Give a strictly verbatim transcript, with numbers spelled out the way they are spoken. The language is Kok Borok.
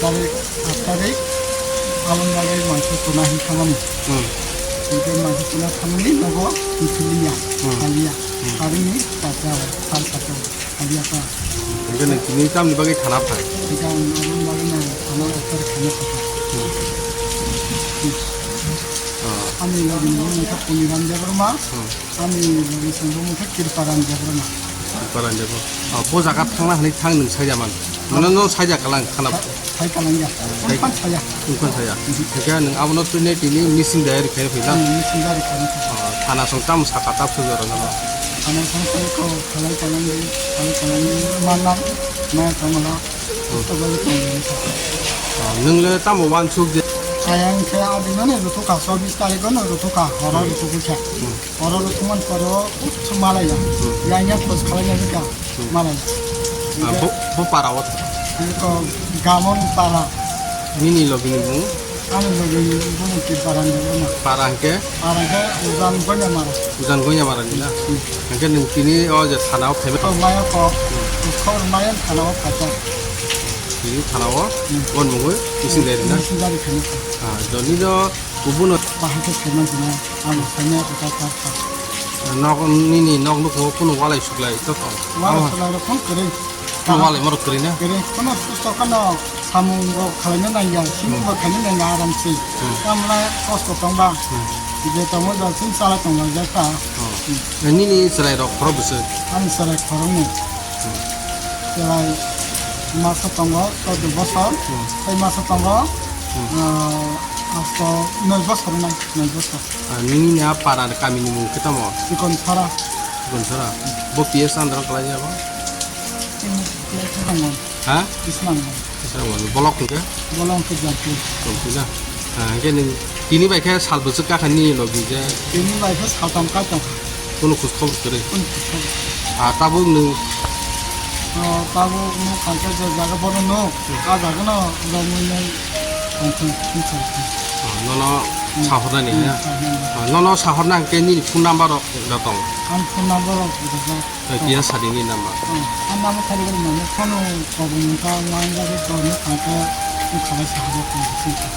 Tarik, aat tarik, aboni bagwi mangsa tuna hin thamani. Hmm. Hinkhe mangsa tuna thamani nogo hinkhe liya, Hmm. haliya. Hmm. Tarini kachao, sal kachao, haliya ta. Hinkhe nwng tini tamni bagwi thana phai? Hinkhe ang aboni bagwi no thana offer khaina phai. Hmm. Hmm. Ah. Ani logi ni mung kha Puniram Debbarma. Hmm. Ani logi sengbo mung kha Kirparam Debbarma. Kirparam Debbarma. Ah, bo jaga thangna hwnwi thang nwng saija man. Mane no saija kalang khana. Sa-, sai kalang ya. Sai. Wngkhan saya. Wngkhan saya. Mhm. Hinkhe nwng abono twi nai tini missing diary khe phila. Hmm, missing diary khe phila. Ah, thana song tam saka tap sujaro no. Thana song song ko khalai kalang, khalai kalang mana, na kamala. Hmm. Kosto bai tong. Ah, nwng le tamo wansuk je. Saya hinkhe adinani rutukha, chobbish tarikh no rutukha, horo Hmm. rutukha. Hmm. Oro rwchapmani pore o kutsu malaiya. Hmm. Yang yang post khalaina bwkha Hmm. malaiya. Ah, bo, bo para o. Eko Gamon para. Nini logi ni bung? Ani logi ni bung ki para ni bung. Para hwnkhe? Para hwnkhe Ujan Gonya mara. Ujan Gonya mara ni na? Hmm. Hwnkhe nwng tini o je thana o phaima? Ko maya ko. Hmm. Khor maya thana o phacha. Tini thana o? Hmm. Bon mungwi? Ising dari na? Ising dari khani. Ah, joni jo Kubuno. Bahai khe khaimani sina, ang saimanya khe ta ta ta. Nok nini nok nuko kuno walai suklai to to. Walai suklai rok phone kwrwi. Kuno walai morok kwrwi na? Kwrwi. Kuno susto kano samung rok khalaina nangya, simung rok khaina nangya aram se. Hmm. Tamla kosto tongba. Hmm. Je tongma jal sin chala tongma jal ta. Oh. Hmm. Nini chwrai rok khoro bwswk? Ani chwrai khoroknwi. Hmm. Chwrai masa tongo, chwrai bosor. Hmm. Tei masa tongo, Hmm. ah, asto noi bosor wngnai. Nai bwsa. Ah, nini ni a para ni kami ni mung khe tamo? Chikon Sara. Chikon Sara. Bo P S andro kwlai ya bo? Chikon Sara. Ha? Islam. Islam. Bolok hwnkhe? Bolok hwnkhe Jampui. Jampui na? Ah, hwnkhe nini tini bai khe sal bwswk kakha nini logi je? Tini bai khe saltam kai tong. Kunu khus khobor kwrwi? Kunu khus khobor. Ah, tabuk nwng? Ah, tabuk nwng khankhe je jaga bono nwng, Hmm. ah, jaga no romwi nwng. Tongthung, tongthung. Ah, nono Hmm. sahornani, Hmm, ya? Sahornani. Ah, nono sahorna hwnkhe nini phone number rok da tong? Ang phone number rok rijak. Eh, kiya sadi ni number? Hmm. Ang number sadi ni number. Phone rok kobong wngkha, line rok kobong wngkha, ang khalai sahorjak tong, tong.